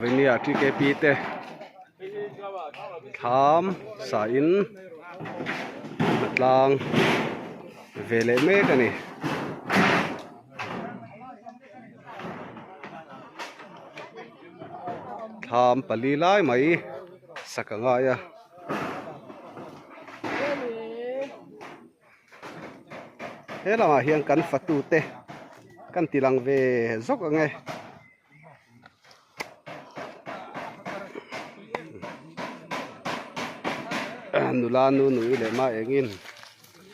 Nia TKP te thlam sa in a tlang ve leh mek a ni. Thlam pali lai mai sak a ngai a. He lamah hian kan fatu te kan ti lang ve zawk ang e. Nula nu nui leh mah engin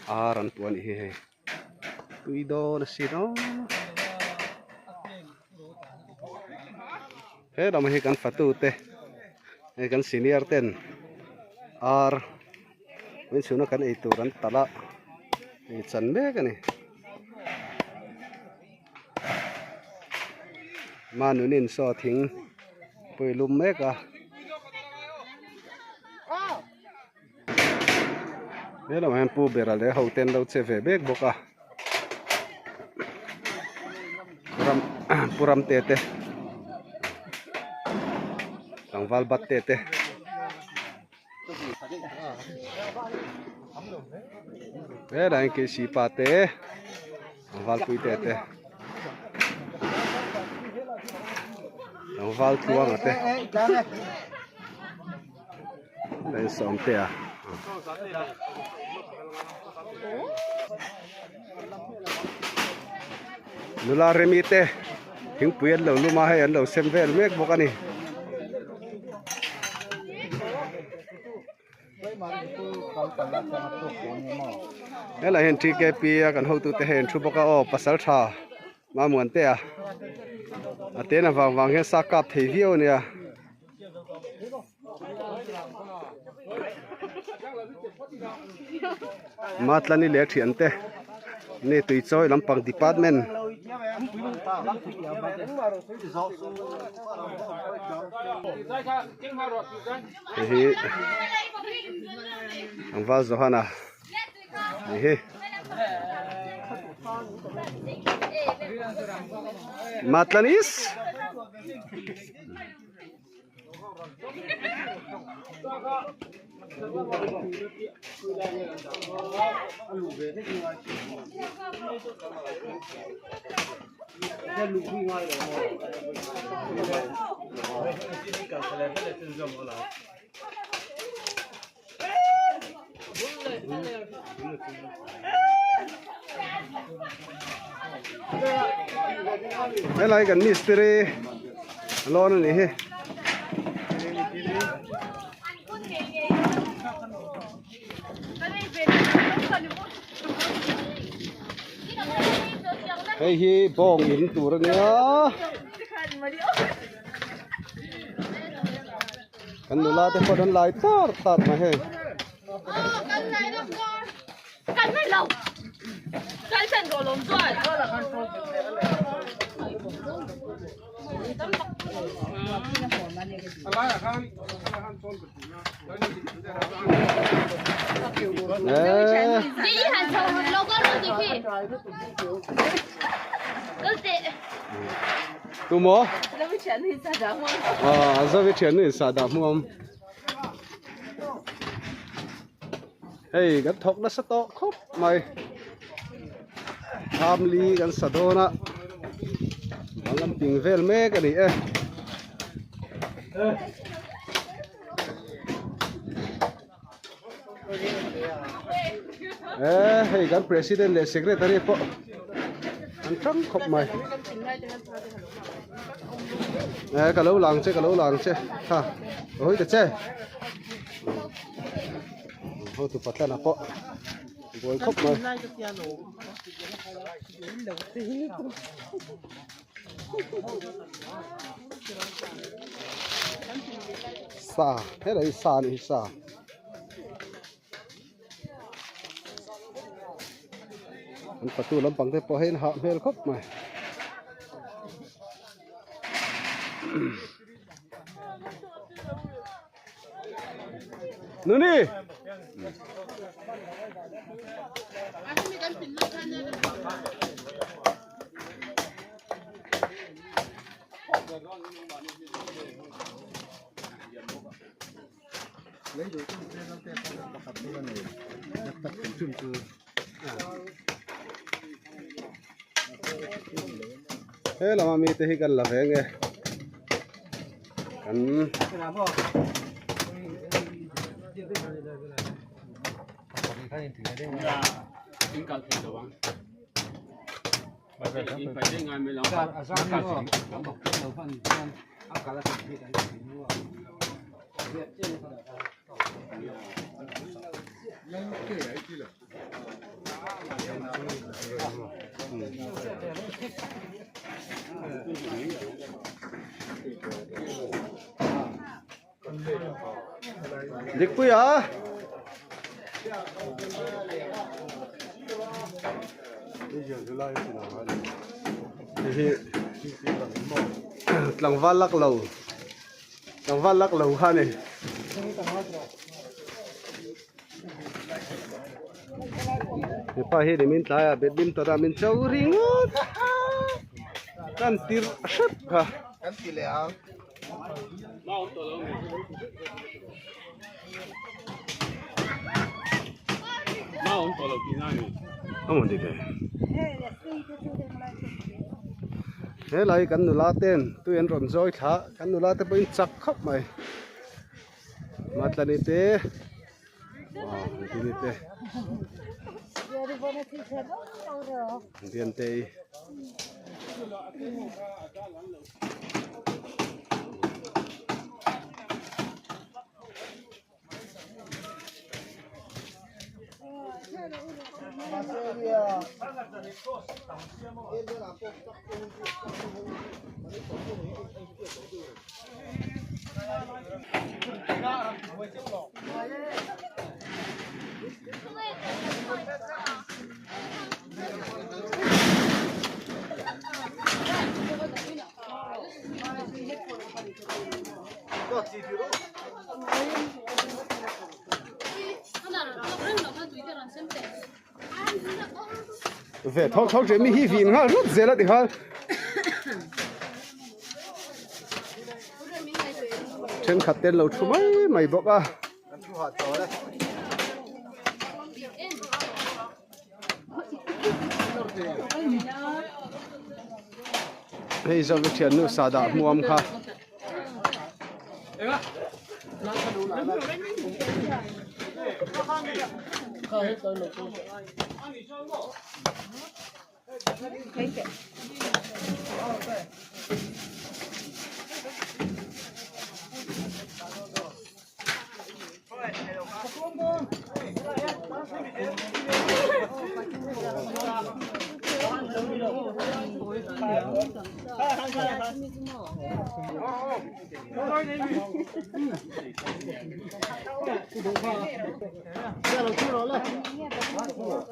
ar an puan hi hei tui dawn a si dawn he lam hi kan fatu te hei kan senior ten ar min chhuna kan ei tur an talh a ei chan mek a ni. Manunin saw thing pui lum mek a he lamah hian pu bera leh ho te an lo che ve mek bawk a ram pu ram te te tlangval bat te te. Helai hian kc pa te tlangval pui te te tlangval tluanga te helai sawmtea nula remi te thingpui an lo lum a hei an lo sem vel mek bawk a ni. Helai hian TKP a kan hotute hei an thu bawk a aw pasal tha Mamuantea a tena vang vang hian sa kap thei viau a nia. Matlani leh thiante ni tuichawi lampang department hei hi tlangval Johana ni hi Matlanis. Helai kan mistiri a lawn a nih hi. Hei hi bawng in tur a nia. Kan nula te pawh an lai tar tar mai hei. Tu maw? Ah, Zovi thian nu in sah dah hmuam. Hei kan thawk nasa tawh khawp mai. Tham li kan sa dawn a. Bang an ping vel mek a ni e. Eh, hei kan president leh secretary pawh an tang khawp mai. Eh, ka lo lang che, ka lo lang che. Ha, ka hawi ta che. Hotu patlana pawh buai khawp mai. Sa helai hi sa anih hi sa an patu lampang te pawh hei an hah hmel khawp mai. Nuni. He lama mite hi kan la ve nge kan Dikpuia Hei hi tlangval lak lo tlangval lak lo kha a ni. Hepa hi nimin tlaiah badminton a min cho ringawt kan tirh hrep kha. Kan ti leh ang. Helai kan nula ten tui an rawn zawi thla kan nula te pawhin chak khawp mai Matlani te aw Dini te Diantei. Ve thawk thawk ṭeh mi hi vin nghal rut zel a ti nghal. Thenkhat te an lo thu mai mai bawk a. Hei zawk i thiannu sahdah hmuam kha.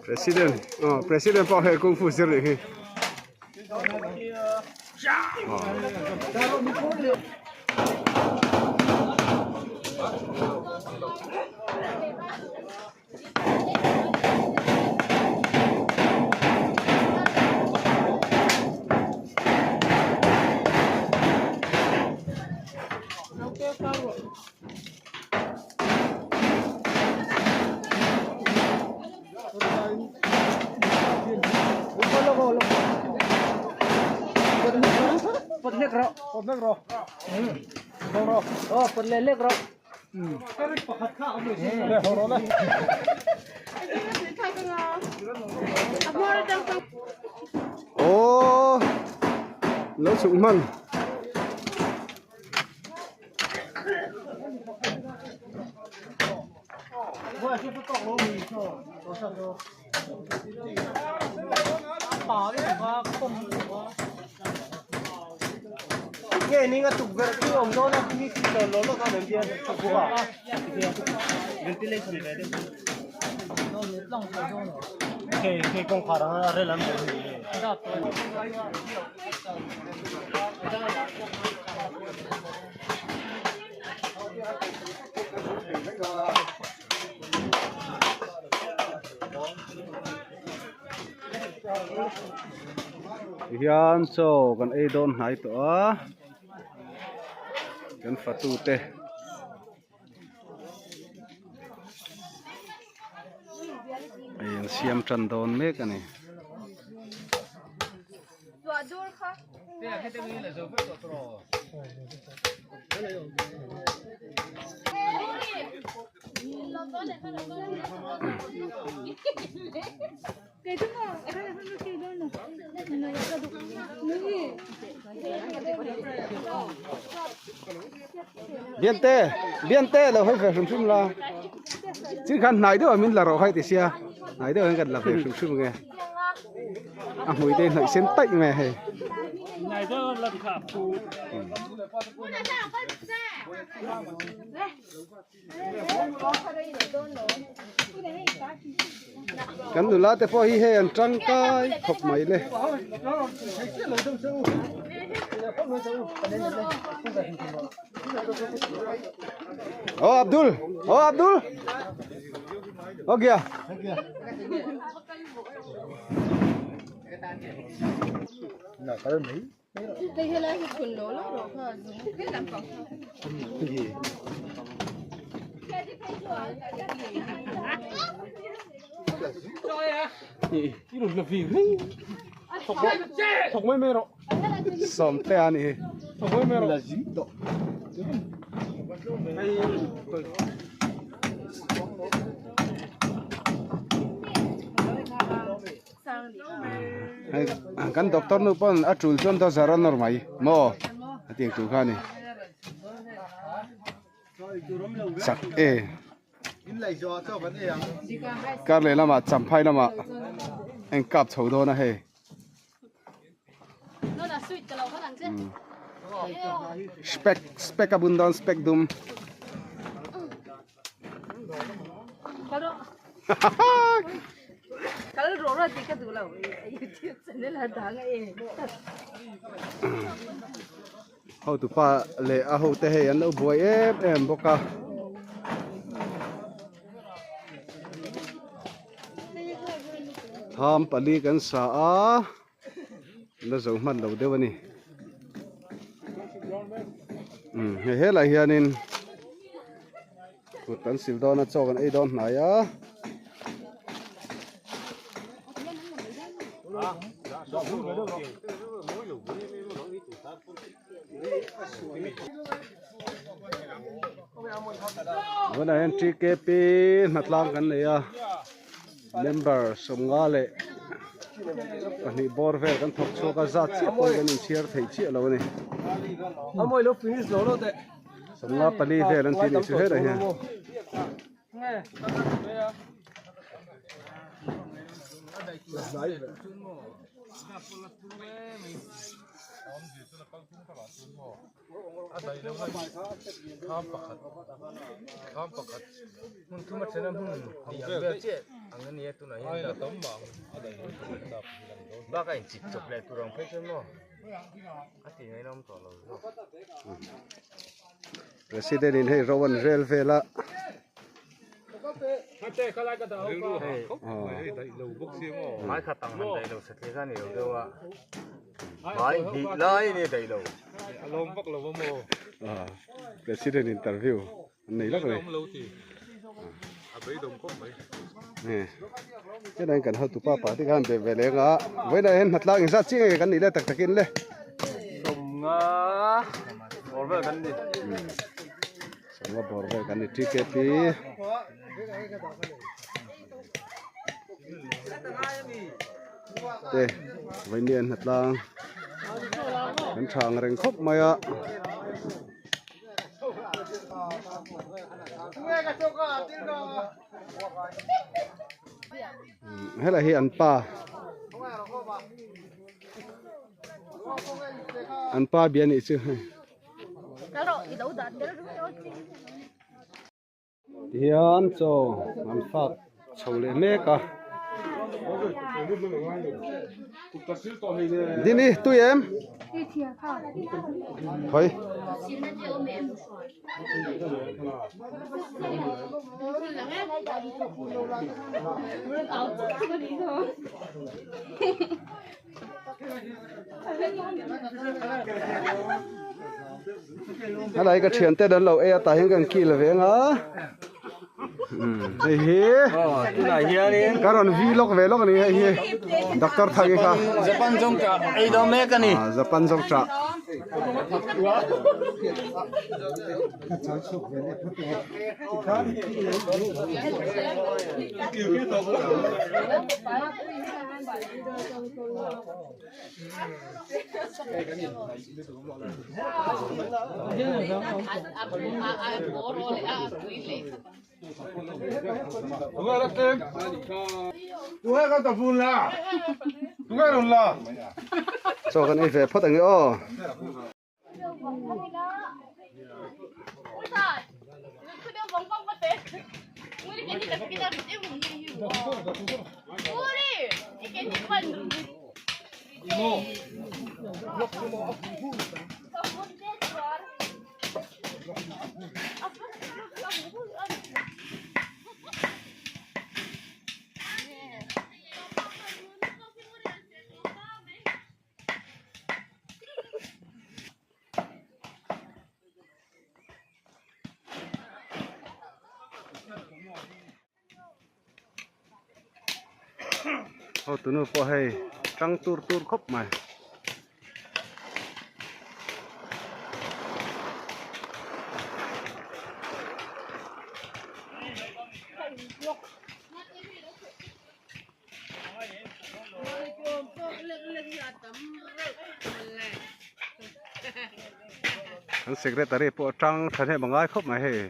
President aw president pawh hei kung fu zir nih hi Aw lo chhuk hman. Tihian chaw kan ei dawn hnai tawh a kan fatu te. An siam tan dawn mek a ni. Biante Biante lo hawi ve hrim hrim la chin khan hnai deuh ah min la rawh khai ti sia hnai deuh hian kan la ve hrim hrim nge a hmui te hnawih sen taih mai a hei. Kan nula te pawh hi hei an tangkai khawp mai le. Oh Abdul, oh Abdul. Ho gaya. Sawmte a ni hi. Hei kan doctor nu pawn a tul chuan dawzar a nawr mai maw a tih tur kha a ni chak e kar leh lamah champhai lamah a inkap chho dawn a hei spec spec a bun dawn spec dum. Hotupa leh a hote hei an lo buai em em bawk a. Tham pali kan sa a la zo hman lo deuh a ni. Umm hei helai hianin kut an sil dawn a chaw kan ei dawn hnai a. Tunah hian TKP hnatlang kan nei a member sawmnga leh pahnih bawr vel kan thawk chhuak a zat chiah pawh hi kan inchhiar thei chiah lo a ni sawmnga pali vel an tih a nih chu helai hian. President in hei ro an rel vel a. President interview an nei lak a ni. Hetiang kan hotu pa pa te khan be ve leng a vawiinah hian hnatlak inzat chiang nge kan nih le tak takin le. Sawmnga bawr vel kan ni TKP. Te vawiin an hnatlang kan tha ang reng khawp mai a. Helai hi an pa an pa bia nih chu hei. Tihian chaw an fak chho leh mek a. Dini tui em? Khawi. Helai ka thian te an lo ei a tah hian kan kil ve ang a. Hei hi tunah hianin ka rawn vi lawk ve lawk a ni hei hi Doctor Thangi kha Japan zawng tah ei dawn mek a ni Japan zawng tah Chaw kan ei ve phawt ang e aw. Ho tunu pawh hei tang tur tur khawp mai. An secretary pawh a tang thahnem a ngai khawp mai hei.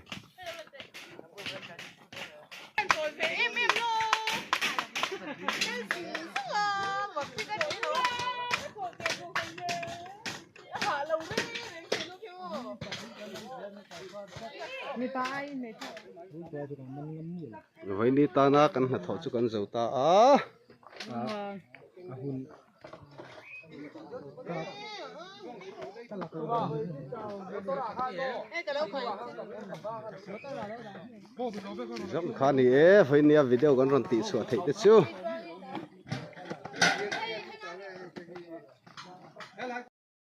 Vaini tana kan hnathawh chu kan zo ta a. Zawng kha ni e, vawinia video kan rawn tih chhuah theih te chu.